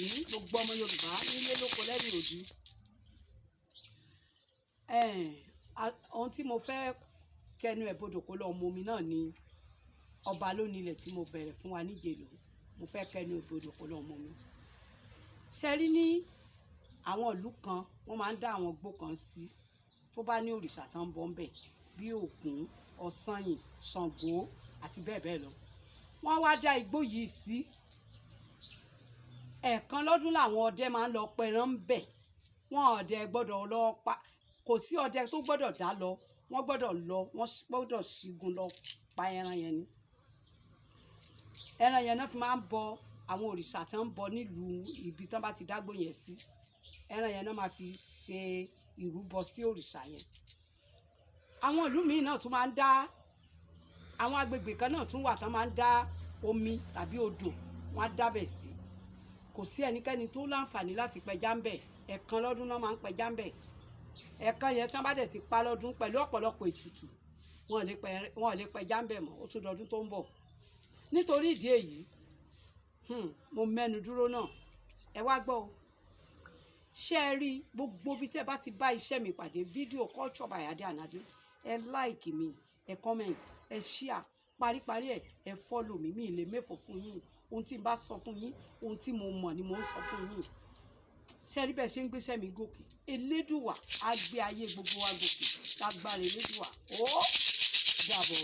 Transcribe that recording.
Mùsùlùmí, gbogbo ọmọ Yorùbá nílé lóko lẹ́yìn odi. Ohun tí mo fẹ́ kẹnu ẹ̀ bodò kó lọ mọ omi náà ni ọba lónìí ilẹ̀ tí mo bẹ̀rẹ̀ fún wa níjẹ̀lú. Mo fẹ́ kẹnu ẹ̀ bodò kó lọ mọ omi. Ṣé rí, ní àwọn ìlú kan, wọ́n máa ń dá àwọn igbó kan sí tó bá ní òrìṣà tán ń bọ ńbẹ̀, bí Ògún, Ọ̀sanyìn, Ṣàngó àti bẹ́ẹ̀ bẹ́ẹ̀ lọ. Wọ́n wá dá igbó yìí sí. Ẹ̀ẹ̀kan lọ́dún làwọn ọdẹ máa ń lọ pẹran ńbẹ̀. Wọn ọdẹ gbọ́dọ̀ lọ pa, kò sí ọdẹ tó gbọ́dọ̀ dá lọ. Wọ́n gbọ́dọ̀ lọ, wọ́n gbọ́dọ̀ ṣígun lọ pa ẹran yẹn ni. Ẹran yẹn náà fi máa ń bọ àwọn òrìṣà tí wọ́n ń bọ nílùú ibi tí wọ́n bá ti dágbó yẹn sí. Ẹran yẹn náà máa fi ṣe ìrúbọ sí òrìṣà yẹn. Àwọn ìlú míì náà tún máa ń dá, àwọn agbègbè kan náà tún wà tán máa ń dá omi tàbí odò, wọ́n á dábẹ̀ sí. Kò sí ẹnikẹ́ni tó láǹfààní láti pẹja ń bẹ̀. Ẹ̀ẹ̀kan lọ́dún náà máa ń pẹja ń bẹ̀. Ẹ̀ẹ̀kan yẹn, tí wọ́n bá dẹ̀ ti pa lọ́dún pẹ̀lú ọ̀pọ̀lọpọ̀ ètùtù, wọn ò lè pẹja ń bẹ̀ mọ́. Ó tún dọdún tó ń bọ̀. Nítorí ìdí èyí, mo mẹ́nu dúró náà. Ẹ wá gbọ́ o. Ṣé ẹ rí, gbogbo bí tẹ́ bá ti bá iṣẹ́ mi pàdé, fídíò Culture by Ade and Ade, ẹ like mi, ẹ comment, ẹ share, paríparí ẹ, ẹ follow mi. Mi lè mẹ́fọ̀ fún yín. Ohun tí n bá sọ fún yín, ohun tí mo mọ̀ ni mo ń sọ fún yín. Ṣé ẹ rí bẹ́ẹ̀ ṣe ń gbéṣẹ́ mi gòkè? Elédùwà á gbé ayé gbogbo wa gòkè lágbára Elédùwà. Ó dàbọ̀.